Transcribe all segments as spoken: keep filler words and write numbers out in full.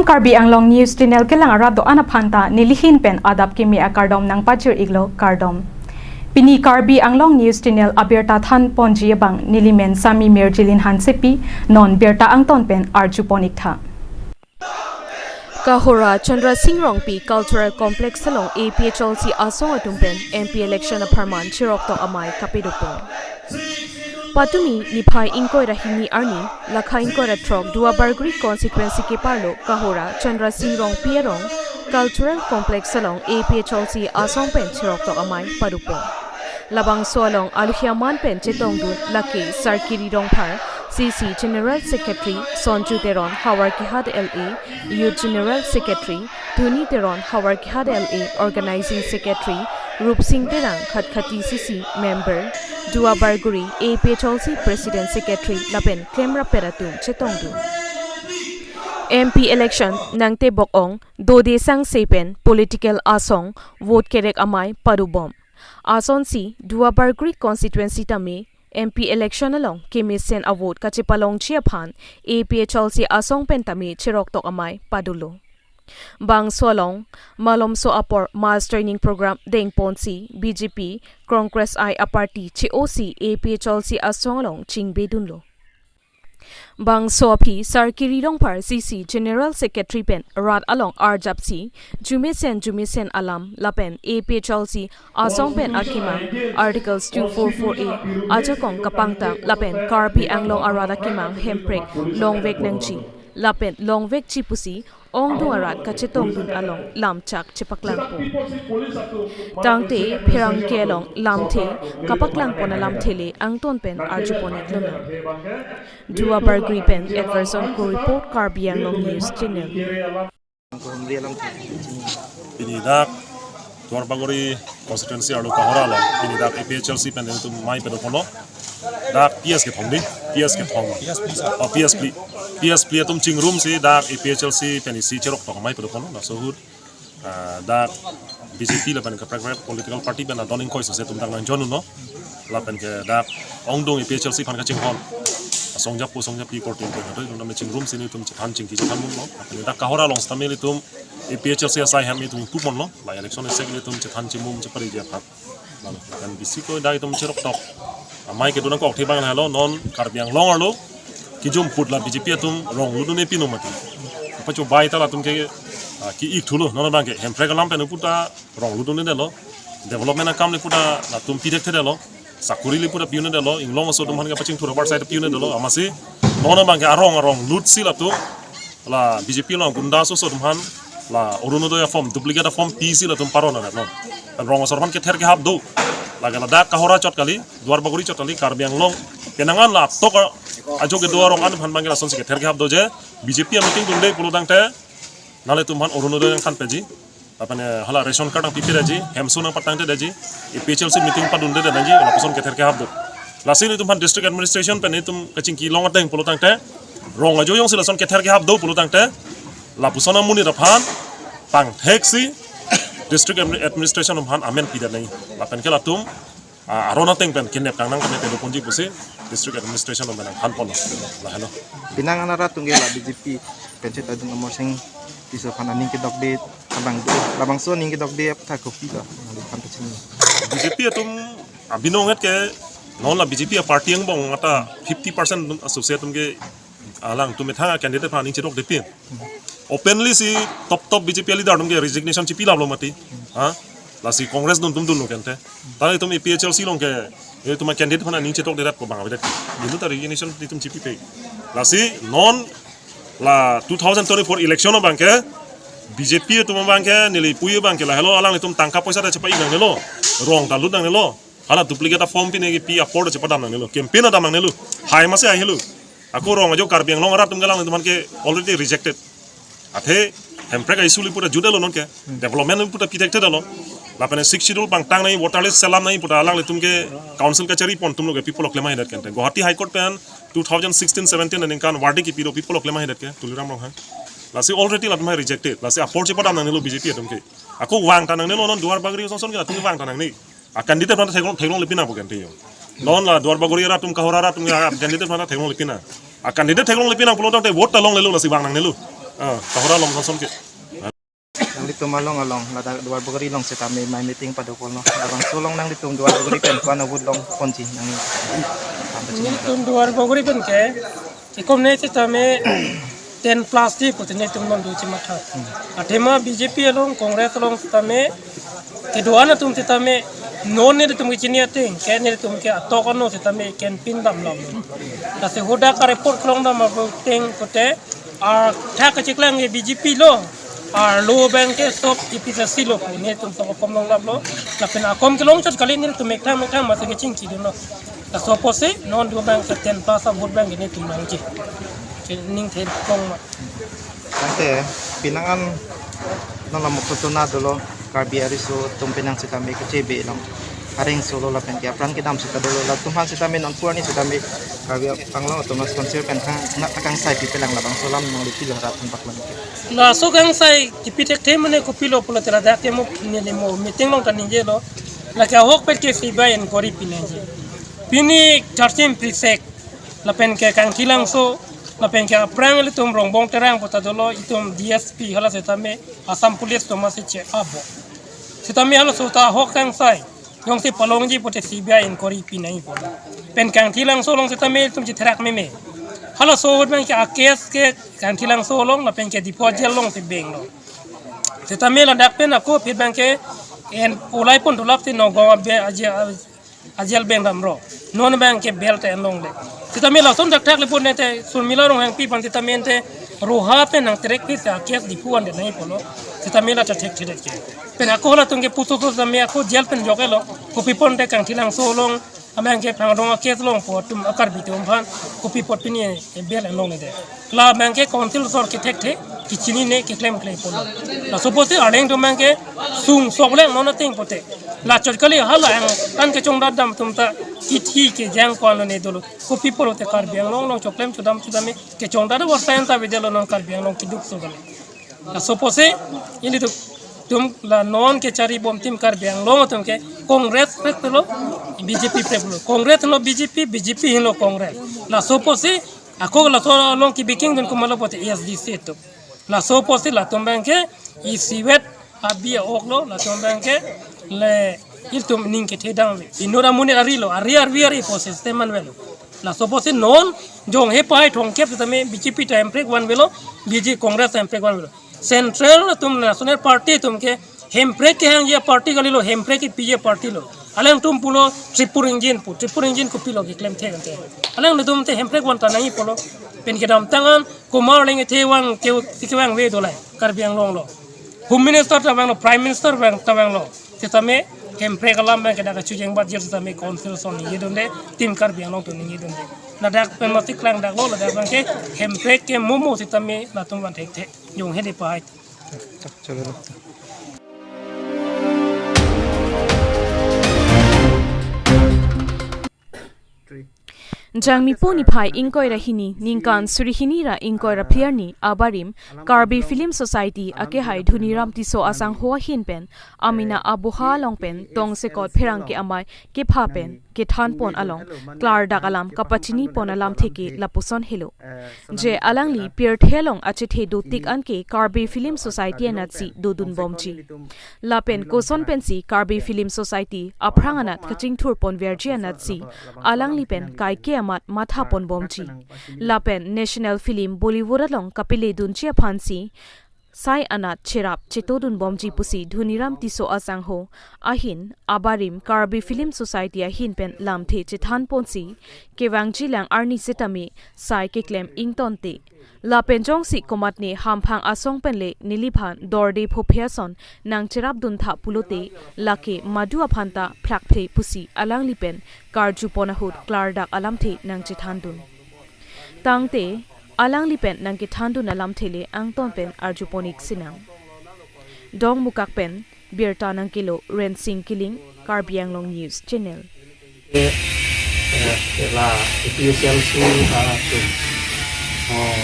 Karbi Anglong News Channel kelang arat do-an aphan ta nelihin pen adap kimi akardom nangpajir-iklo, kardom. Pini Karbi Anglong News Channel abirta thanponji abang nelimen Sami Mirjilin Hansepi, non birta angton pen arjupon-iktha. Kahora Chandra Singh Rongpi Cultural Complex along A P H L C asong atum pen M P election apharman chiroktok amei kapadopon. Patumi niphai ingkoi ra hini arni, lakha ingkoi ra throk Duarbagori constituency keparlo Kahora Chandra Singh Rongpi arong Cultural Complex along A P H L C asong pen chiroktok amei padopon. Labangso along aluhi aman pen chetongdun lake Sarkiri Rongphar, C C General Secretary, Sonju Teron, Howraghat L A, Youth General Secretary, Dhoni Teron, Howraghat L A, Organizing Secretary, Rupsing Terang, Khatkhati C C Member, Duarbagori A P H L C President Secretary lapen klemrap pera atum chetongdun. M P election nangtebok-ong dode sangse pen political asong vote kerek amei padobom. Asonsi Duarbagori constituency tame M P election along kemesen avote kachepalongji aphan A P H L C asong pen tame chiroktok amei padolo. Bangso along malomso apor mass training program dengponsi B J P, Congress I aparty che-osi A P H L C asong along chingbedunlo. Bangso aphi Sarkiri Rongphar C C General Secretary pen rat along arjapsi jumesen jumesen alam lapen A P H L C asong pen akemang Articles two four four A ajakong kapangtang lapen Karbi Anglong arat akemang hemprek longvek nangji lapen longvekji pusi ongdung arat kachetongdun along lamchak chepaklangpo. Tangte pherangke along lamthe kapaklangpon alamthe le angton pen arjupon-iklonang. Duarbagori pen Edwardson Kro report, Karbi Anglong News Channel. Pini dak Duarbagori constituency arlo Kahora along pini dak A P H L C pen nelitum amei padoponlo. Dak P S kethom dei, P S kethom. Oh, P S phli. P S phli atum chingrumsi dak A P H L C pen isi chiroktok amei padoponlo. Laso ahut, ah, dak B J P lapen kaprek kaprek political party pen adon ingkoi sose atum dak nang join unlo. Lapen ke dak ongdung A P H L C aphan kachinghon asong japo asong japi korte pen atum name chingrumsi nelitum chethan chingki chethanmunlo. Lapen dak Kahora along sitame nelitum A P H L C asai hem nelitum ingpuponlo. La election isi nelitum chethan chimum chepariji aphan. Lalu kan bisi ko dak itum chiroktok amei kedo nangkok thibang lahelo, non Karbi Anglong arlo kijum put la B J P atum rong lutdunde pino mati. Apa coba ita latum ke, ah, ki-ik thulo, non abang ke hemprek alam pen puta rong lutdundelo, development akam le puta latum pithekthe detlo, sakuri le puta pi-un-edetlo, inglong aso atum aphan kapachingthur abar side pi-un-edetlo, amatsi non abang ke arong arong lutsi latum la B J P along gunda aso aso atum aphan la Orunodoi aform, duplicate aform pisi latum paron-edetlo. Rong asor aphan kether kehap do. Lake ladak Kahora chot kali, Duarbagori chot kali, Karbi Anglong penang an la tok ajo kedo arong an aphan abang ke lasonsi kether kehap do je, B J P a-meeting dunde pulo tangte nanglitum aphan Orunodoi nangthanpeji, lapen, eh, hala ration card nangpipeji, hemso nangpatangteji, A P H L C meeting padunde detji, lapuson kether kehap do. Lasi nelitum aphan district administration pen nelitum kachingki long ateng pulo tangte, rong ajo jongsi lason kether kehap do pulo tangte, lapuson amonit aphan pangtheksi district admi-, administration aphan amen pidet nangji. Lapen ke latum, ah, aron ateng pen kenep kangnang keme padoponji pusi district administration atum nangthanponlo. Lahelo. Penang an arat atum ke la B J P pen chetongdun Amarsing Tisso aphan aning kedokde abang do. Labangso aning kedokde aphuthak kopilo? Nangli aphan pachini. B J P atum abinong het ke non la B J P a-party angbong ata fifty percent atum associate atum ke alangtum methang a-candidate aphan aning chedokde pin. Openly si top top B J P leader atum ke resignation chipilaplo mati. Ha? Lasi Congress atum dunlo kente. Ta itum A P H L C along ke itum a-candidate aphan aning chedokde rat ko bang avedet. Itum ta resignation itum chipipe. Lasi non la two thousand twenty-four election abang ke B J P atum abang ke neli puyo abang ke lahelo alanglitum tangka poisa ta chepa-ik nangnelo. Rong ta lut nangnelo. Hala duplicate a-form pine kepi apor ta chepadam nangnelo. Campaign ta dam nangnelo. Hai masi hai helo. Ako rong ajo Karbi Anglong arat atum ke alanglitum aphan ke already rejected. Athe hemprek a-issue le puta jutdetlo non ke. Development le puta pithekthe detlo. Lapen Sixth Schedule pangtang nangji, water le selam nangji puta alanglitum ke council kachari pon atumlo ke pi pulo klem-ahidet kente. Guwahati High Court pen two thousand sixteen seventeen aningkan verdict kipi do pi pulo klem-ahidet ke Tuliram Ronghang. Lasi already latum hai rejected. Lasi apor chepadam nangnelo B J P atum ke. Ako vang ta nangnelo non Duarbagori asonson ke latum vang ta nangne. A-candidate aphan theklong, theklongle pinang pu kente yo. Non la Duarbagori arat atum, Kahora arat atum a-candidate aphan theklongle pinang. A-candidate theklongle pinang pulo tangte vote ta longlelo, lasi vang nangnelo. Ah, tahora lom sason ke. Nanglitum along along, ladak Duarbagori along setame mai meeting padopon lo. Labangso along nanglitum Duarbagori pen ko-an a-vote longponji nangli. Nelitum Duarbagori pen ke, ikom ne setame ten plus di pute nelitum non duji matha. Athema B J P along, Congress along setame kedo-an atum setame non nelitum kechini ateng ke nelitum ke atok ano setame campaign dam lam. Lasi hadak a-report kelong dam abang teng pute athak kacheklang ke B J P lo, arlo abang ke sop A P H L C lo pu nelitum sop akom long dam lo. Lapen akom kelong chot kali nelitum methang methang masi kachingki dunlo. Laso apotsi non do abang ke ten plus a-vote abang ke nelitum longji. Ke ning the kong ma. Ante pinangan non lamuk sotuna dolo Karbi ariso atum penang setame kechebe along areng solo lapen ke apran kedam seta dolo, latum aphan setame non pu arni setame Karbi Anglong Autonomous Council pen kang na kangsai pipelang, labangso alam nangli pilo rat than paklang ke. Laso kangsai kipi thekthe mane kopilo pulote ladak ke mo neli mo meeting along kaningjelo. Lake ahokpet ke C B I inquiry pinangji. Pini Charchim Prisek lapen ke Kangthilangso, lapen ke aphrang ilitum Rongbong Terang puta dolo, itum D S P hala setame Assam Police atum si che-abo. Setame halaso ta ahok kangsai jongsi palongji pute C B I inquiry pinangji pulo. Pen Kangthilangso along setame itum chetherak meme. Halaso ahut abang ke a-case ke Kangthilangso along lapen ke Diphu a-jail alongsi benglo. Setame ladak pen ako aphi abang ke en ulai pon dulap si Nagaon abe aje a-jail beng damlo. Non abang ke bail ta en longle. Setame lason thakthak le pon te Surmila Ronghangpi aphan setame te roha pen nang terek pi sa case Diphu an de nangji pulo. Setame la ta thekthedet ke. Pen ako halatum ke puso so setame ako jail pen jokelo. Kopi pon te Kangthilangso along abang ke Pangdong a-case along pu atum a-Karbi atum aphan kopi apot pini bail en longle de. Labang ke council asor kethekthe, kechinine, keklemkle pulo. Laso apotsi arleng atum abang ke sung sok leng non ateng pute. La chot kali hala angtan kechongdat dam atum ta kithi kejang ko-an lone dolo. Kopi pulote Karbi Anglong along choklem chodam chodam me kechongdat avar sayan ta bidelo non Karbi Anglong keduk so kali. Laso apotsi ilitum la non kechari bom tim Karbi Anglong atum ke Congress prek pulo, B J P prek pulo. Congress lo B J P, B J P lo Congress. Laso apotsi ako laso along kebi kingdun komatlo pute A S D C atum. Laso apotsi latum abang ke isivet abi a-ok lo, latum abang ke le ilitum ning kethe dam ave. Inut amonit ari lo, ari arvi ari pu system an avelo. Laso apotsi non jong he pahai thomkep setame B J P ta hemprek vanvelo, B J P Congress ta hemprek vanvelo. Central atum National Party atum ke hemprek kehangji a-party kalilo, hemprek kepiji a-party lo. Alangtum pulo triple engine pu, triple engine kopilo keklem thek ante. Alangtum te hemprek van ta nangji pulo. Pen kedamtang an komat arleng kethe vang ke, si kevang ave dolang Karbi Anglong lo. Home Minister ta vanglo, Prime Minister vang ta vanglo. Setame hemprek alam abang ke dak kachojeng bat jir setame council ason ningjedunde, tim Karbi Anglong atum ningjedunde. Ladak pen masi klang dak lo, ladak abang ke hemprek ke momo setame latum van thekthe. Jong he de pahai. Jangmi po niphai ingkoi ra hini, ningkan suri hini ra ingkoi ra phli arni abarim Karbi Film Society akehai Dhoniram Tisso asangho ahin pen amena aboha along pen tongsekot pherangke amei kepha pen kethanpon along klardak alam kapachinipon alamthe ke lapuson helo. Je alangli pirthe along achethe dotik anke Karbi Film Society anatsi dodunbomji. Lapen koson pensi Karbi Film Society aphrang anat kachingthurpon verji anatsi alangli pen kaike amat mathaponbomji. Lapen National Film Bollywood along kapeledunji aphansi sai anat cherap chetodunbomji pusi Dhoniram Tisso asangho ahin abarim Karbi Film Society ahin pen lamthe chethanponsi kevangjilang arni setame sai keklem ingtonte. Lapen jongsi komatne hamphang asong penle neliphan dorde phophe ason nangcherapduntha pulote lake madu aphan ta phlakphle pusi alangli pen karjupon ahut klardak alamthe nangchethandun. Tangte alangli pen nangkethandun alamthe le angton pen arjupon-ik sinang. Dongmukak pen birta nangkelo Rensing Killing, Karbi Anglong News Channel. Eh, eh, la A P H L C atum. Oh,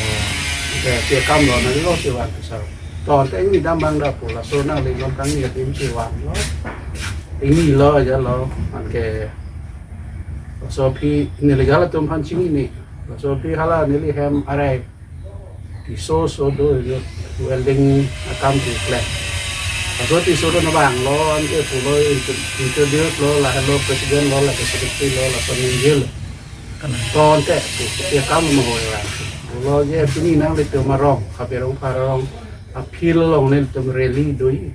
ke, ke kam lo nanglo si van sa. Ton te ingni dam abang da pu laso nangli non kangni adim si vanlo. Ingni lo aja lo, anke laso aphi neli gal atum aphan chinine. Laso aphi hala neli hem arai Tisso so do, welding akam keklem. Laso Tisso do nabang lo, anke pulo intro-, introduce lo, lahelo president lo, lahelo secretary lo, laso ningje lo. Tonte, pu, pu, akam mo hoi ra. Pulo je pini nanglitum arong, Habe Rongphar arong, a field along nelitum rally doji.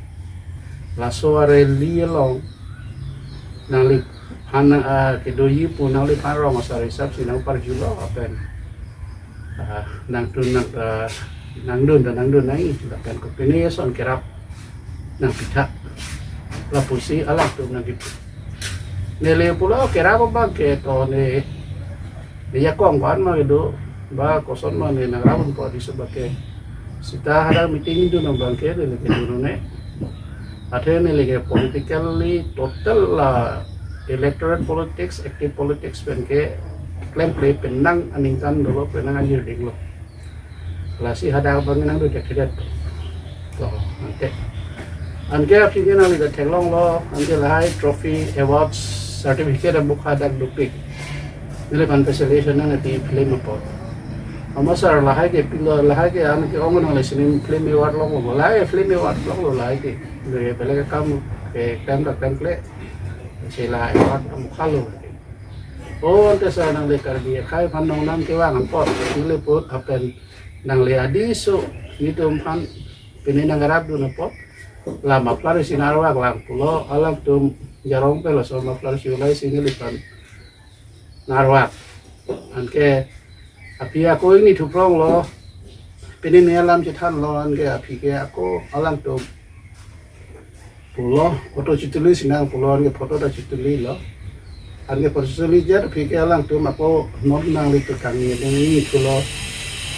Laso a rally along nangliphan, ah, kedoji pu nangliphan rong asar hisap si nangparjulo lapen, ah, nangdun nang, ah, nangdun ta nangdun nangji lapen kopine ason kerap nangpitha. Lapusi alangtum nangkipu. Neli pulo kerap abang ke to ne, ne jakong ko-an ma kedo, ba koson ma ne nangrap unpo di sebab ke. Seta hadak meeting dun abang ke neli kedun un-e. Athe neli ke politically total la electoral politics, active politics pen ke klemkle, penang aningkan dolo, penang angjir dinglo. Lasi hadak abang nangdun thekthe. To, ante. Anke aphi ke nangli ta theklonglo, anke lahai trophy, awards, certificate abuk hadak dopik. Neliphan facilitation nangpi film apot. Ama sar lahai ke pilo, lahai ke anke ong nanglisi film award longlo, lahai film award longlo lahai ke. Lahai beleg akam ke klem ta klemkle. Si lahai award amukha lo. O, ante sar nangli Karbi akhei aphan nongnam kevang apot, neli put apen nangli adi so, netum aphan pini nangrapdun apot, la muffler si narwak lang pulo, alangtum jarong pe laso muffler si ulai si neliphan narwak. Anke aphi ako ingni thupronglo, pini ne alam chethanlo, anke aphi ke ako alangtum pulo, photo chituli sinang pulo, anke photo ta chitulilo. Anke photo chituli jar aphi ke alangtum ako non nanglitum kangni, neli pulo,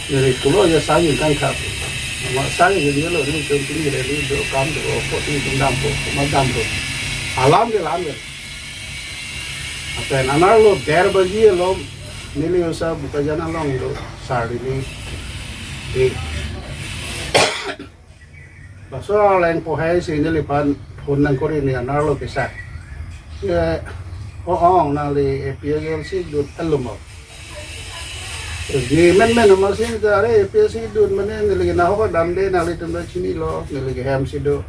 neli pulo ya sayin kangkap. Ama sayin lo, nelitum pini rally do, akam do, ako nelitum dampo, ma dampo. Alam ke alam ke. Lapen anerlo der baji along, neli osa Bokajan along do, sar neli. Di. Laso arleng pohai si neliphan phone nangkori, ne anerlo kesa. Ye, o ong nangli A P H L C dut alum o. Ne menmen amat si ta, are A P H L C dut mane neli ke nahok damde, nanglitum ta chinilo, neli ke hem si do.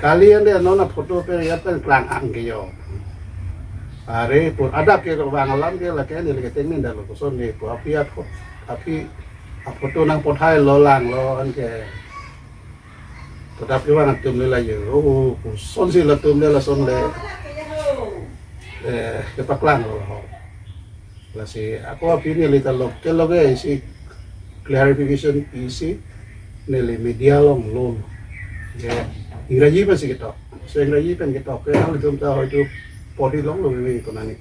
Kali ande non a photo pe ya pen klang ang ke jo. Are pun adap ke vang alam ke lake neli ke tengne dalo koson ne ko aphi a pho-, aphi a photo nangpothailo langlo anke. Totap kevang atum le la jo. Oh, kosonsi latum le lason le. Eh, kepaklanglo. Lasi ako aphi neli ta lok ke lok ke isi clarification isi neli media along lo. Je Ingraji pensi ketok. So Ingraji pen ketok ke nanglitum ta hoitu porhi longlo meme konani.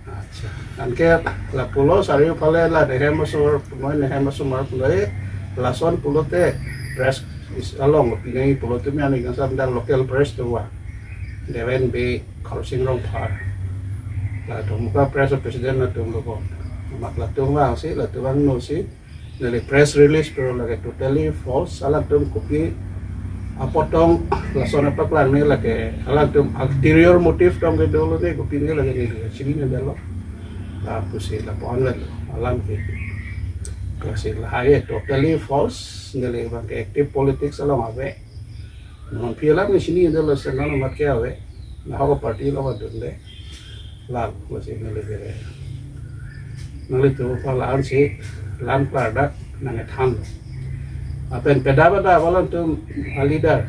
Acha. Anke lapulo sari pale la nehem asomar punoi, nehem asomar punoi, lason pulote press is along pinai pulote me ani kangsam dan local press do wa. Deven Bey, Khorsing Rongphar. Latum ka press president latum lo ko. Mat latum vangsi, latum vangno si. Neli press release pero lake totally false. Alangtum kopi apot tong lason apaklangji lake, alangtum ulterior motive tong ke dolo ne, kopi ne lake neli chinine dalo. Lapusi lapu-an lo alam ke. Lasi lahai totally false. Neli abang ke active politics along ave. Non aphi alam ke chinine dalo, sengkan amat ke ave. Nahok party along adunde. Lal, lasi neli ke. Nanglitum aphan la-ansi lam klardak nangkethan. Lapen pedap pedap alangtum a leader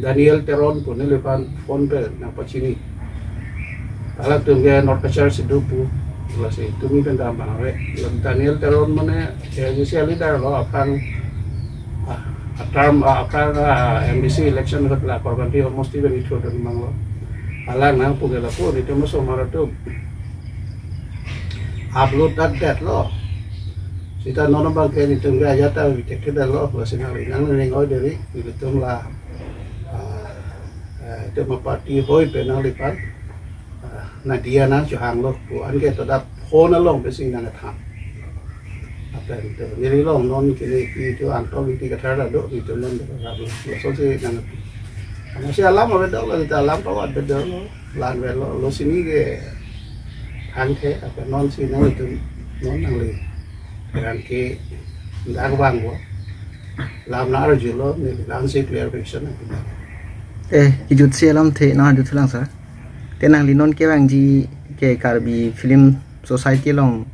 Daniel Teron pu neliphan phone pe nangpachini. Alangtum ke North Cachar si do pu, lasi tumi pen dam bang ave. Daniel Teron mane A I C C a leader lo, aphrang, ah, a term, ah, aphrang, ah, M D C election ahut la Korkanthi homosti pen ithurdun abang lo. Alang nangpu ke lapu, netum asomar atum upload that that lo. Seta non abang ke netum ke ajat ta vitek theda lo, lasi nangli nangning oi deri, netum la, ah, eh, itum aparty hoi pen nangliphan, ah, nangdiya nangchohanglo pu anke todap phone along pensi nangkethan. Lapen to neli along non kini ki to Angtong Ingti Kathar ta do, netum non do, lapuson si nang. Amatsi alam avedetlo, ta alam pawat avedetlo, la-an avelo, lo chinine ke thangthe, lapen non si nanglitum, non nangli Pherangke dak vanglo. Lam na arjulo, ne lam si clarification na pina. Eh, kejut si alamthe nang juthulang, sir. Te nangli non kevangji ke Karbi Film Society along,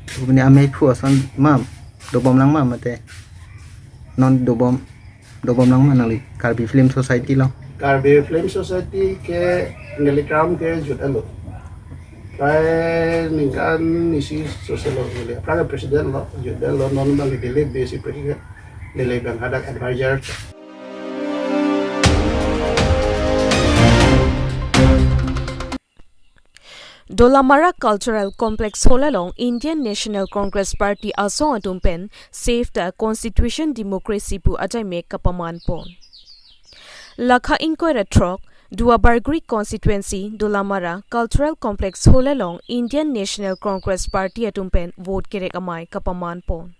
pini amei phu ason ma dobom lang ma mate? Non dobom, dobom lang ma nangli Karbi Film Society along? Karbi Film Society ke neli kam ke jut-etlo. Prai ningkan isi soselo neli. Aphrang ke president lo, jut-etlo, non abang ke daily basis president. Neli abang hadak advisor. Dolamara Cultural Complex Hall along Indian National Congress Party asong atum pen Save the Constitution Democracy pu ajaimek kapaman pon. Lakha ingkoi ra throk, Duarbagori Constituency, Dolamara Cultural Complex Hall along Indian National Congress Party atum pen vote kerek amei kapaman pon.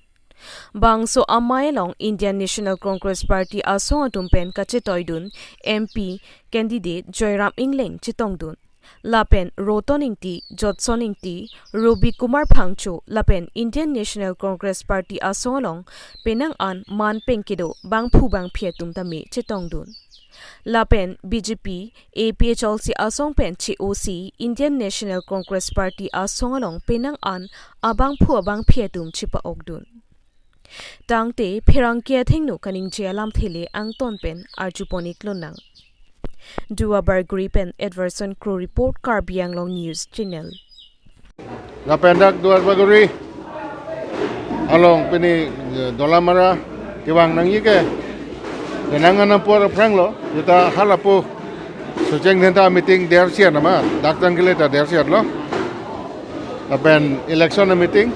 Bangso amei along Indian National Congress Party asong atum pen kachetoidun M P candidate Joyram Engleng chetongdun. Lapen Roton Ingti, Jotson Ingti, Robi Kumar Phangcho, lapen Indian National Congress Party asong along penang an man pen kedo bangphu bangphi atum tame chetongdun. Lapen B J P, A P H L C asong pen che-osi Indian National Congress Party asong along penang an abangphu abangphi atum chepa-okdun. Tangte pherangke athengno kaningje alamthe le angton pen arjupon-ik lonang. Duarbagori pen Edverson Kro report, Karbi Anglong News Channel. Lapen dak Duarbagori along pini, eh, Dolamara kevang nangji ke, kenang anam apor aphrang lo, jeta halapu Socheng Dhenta meeting dersiat nama, dak tang kele ta dersiat lo. Lapen election meeting,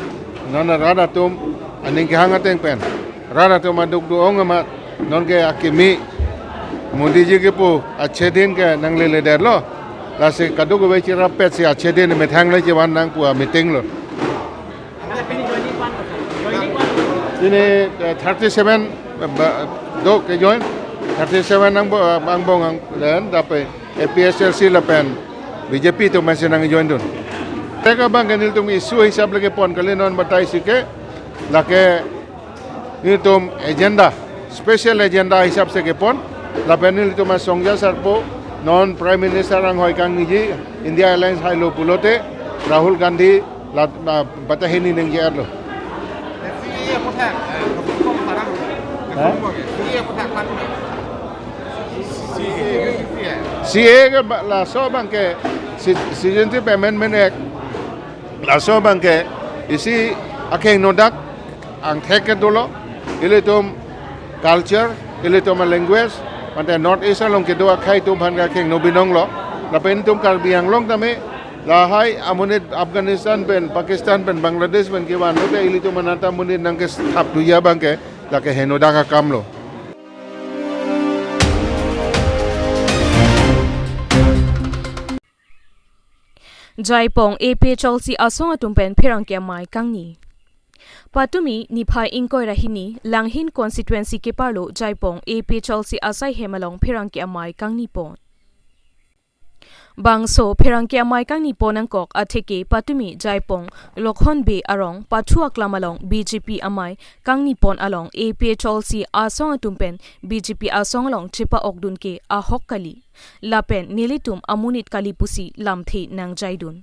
non rat atum aning kehang ateng pen, rat atum aduk do-ong amat, non ke akimi Modi ji kepu achhe din ke nanglele derlo. Lasi kadokave chirapet si achhe din methang le chevan nang pu a meeting lo. Pini, eh, thirty seven, eh, ba-, do ke join. Thirty seven nang bo, eh, bang bong ang len dape A P H L C lapen B J P atum masi nangjoindun. Teka bang ke nelitum issue hisap lagi pon kali non batai si ke lake nelitum agenda, special agenda hisap si kepon, lapen nelitum asongja sarpo, non Prime Minister anghoi kangniji, India Alliance hailo pulote, Rahul Gandhi, la, la, bata hini ningje-etlo. Ha? C A ke ba, laso abang ke ci-, Citizenship Amendment Act, laso abang ke isi akheng nodak angthek ke dolo, ilitum culture, ilitum language, mate North East along kedo akhei atum aphan ke akheng no binong lo, lapen itum Karbi Anglong tame, lahai amonit Afghanistan pen, Pakistan pen, Bangladesh pen kevan lote ilitum anat amonit nangkethap thuji abang ke, lake henodak akam lo. Jaipong A P H L C asong atum pen pherangke amei kangni. Patumi niphai ingkoi ra hini Langhin constituency keparlo Jaipong A P H L C asai hem along pherangke amei kangni pon. Bangso pherangke amei kangni pon nangkok atheke patumi Jaipong Lokhon Bey arong Pathu Aklam along B J P amei kangni pon along A P H L C asong atum pen B J P asong along chepa-okdun ke ahok kali. Lapen nelitum amonit kali pusi lamthe nangjaidun.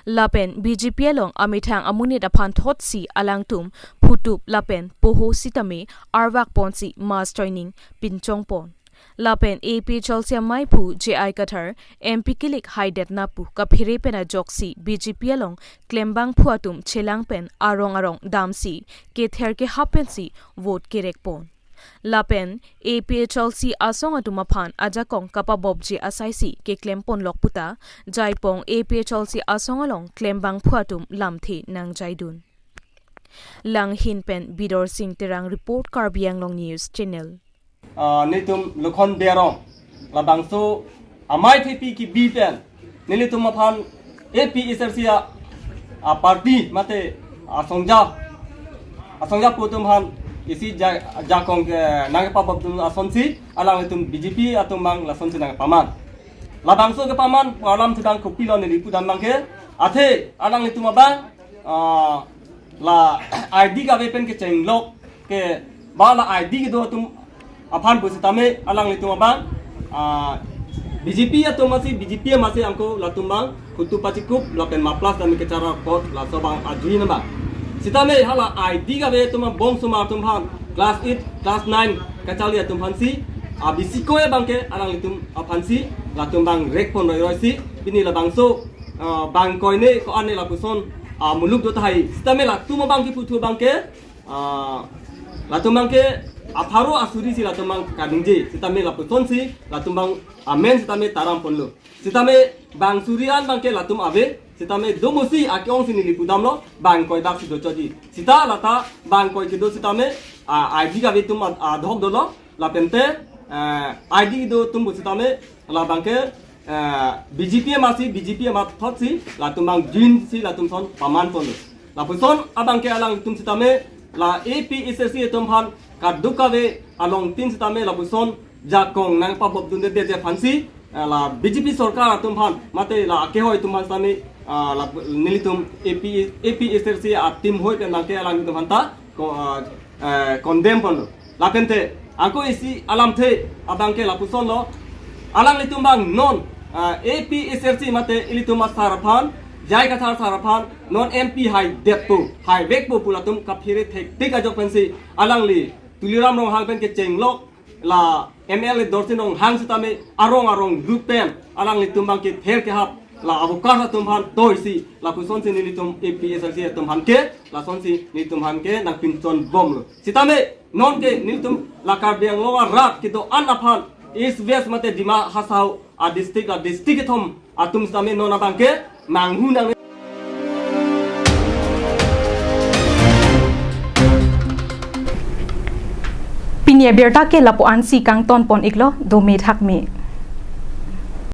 Lapen B J P along amethang amonit aphan thotsi alangtum phutup lapen poho sitame arvak ponsi mass joining pinchong pon. Lapen A P H L C amei aphu J I Kathar, M P kilik haidet na pu kaphere pen ajoksi B J P along klembangphu atum chelang pen arong arong damsi kether kehap pensi vote kerek pon. Lapen A P H L C asong atum aphan ajakong kapabopji asaisi keklem ponlok puta, Jaipong A P H L C asong along klembangphu atum lamthe nangjaidun. Langhin pen Bidor Sing Terang report, Karbi Anglong News Channel. Ah, nelitum Lokhon Bey arong labangso amei thepi kebi pen nelitum aphan A P H L C a, a party mate asongja, asongja pu atum aphan isi ja-, jakong ke nangpabopdun asonsi alanglitum B J P atum abang lasonsi nangpaman. Labangso kepaman pu alamthe abang kopilo neli pudam abang ke, athe alanglitum abang, ah, La I D kave pen kechenglok ke ba la I D kedo atum aphan pusitame alanglitum abang, ah, B J P atum masi, B J P masi angko latum abang photo pachikup lapen maplas tame kechara kot laso abang ajuin abang. Sitame hala I D kave atum abang bong sumar atum aphan class eight, class nine kacharli atum aphansi, ah, bisi ko abang ke alanglitum aphansi latum abang rek pon roi roi si pini labangso, ah, bang koine ko-an ne lapuson, ah, muluk do tahai. Sitame latum abang keputhu abang ke, ah, latum abang ke apharo asuri si latum abang kaningje. Sitame lapusonsi latum abang amen sitame taram ponlo. Sitame bang suri an abang ke latum ave. Sitame domosi ake-ongsi neli pudamlo, bang koi dak si dochotji. Sita lata bang koi kedo sitame, ah, I D kave atum ad-, adhok dolo. Lapente, eh, I D do atum pusitame labang ke, eh, B J P masi, B J P mathotsi latum abang juin si latum ason paman ponlo. Lapuson abang ke alanglitum sitame la A P H L C atum aphan kaduk kave along tin sitame lapuson jakong nangpabop dunde de aphansi, eh, la B J P sorkar atum aphan mate la akehoi atum aphan sitame, ah, la nelitum A P, A P H L C a-team hoi pen abang ke alanglitum aphanta ko, ah, eh, condemn ponlo. Lapente angko isi alamthe abang ke lapusonlo. Alanglitum abang non, ah, A P H L C mate ilitum asar aphan, J I Kathar sar aphan non M P hai detpo, hai vekpo pu latum kaphere thektik ajok pensi alangli Tuliram Ronghang pen kechenglok la M L A Dorsing Ronghang sitame arong arong lut pen alanglitum abang kether kehap la abokar atum aphan toisi lapusonsi nelitum A P H L C atum aphan ke, lasonsi nelitum aphan ke nangpinchon bomlo. Sitame non ke nelitum la Karbi Anglong arat kedo-an aphan East West mate Dima Hasao a-district, a-district kethom atum sitame non abang ke manghu nang. Pini abirta ke lapu-ansi kangton pon iklo, dome thakme.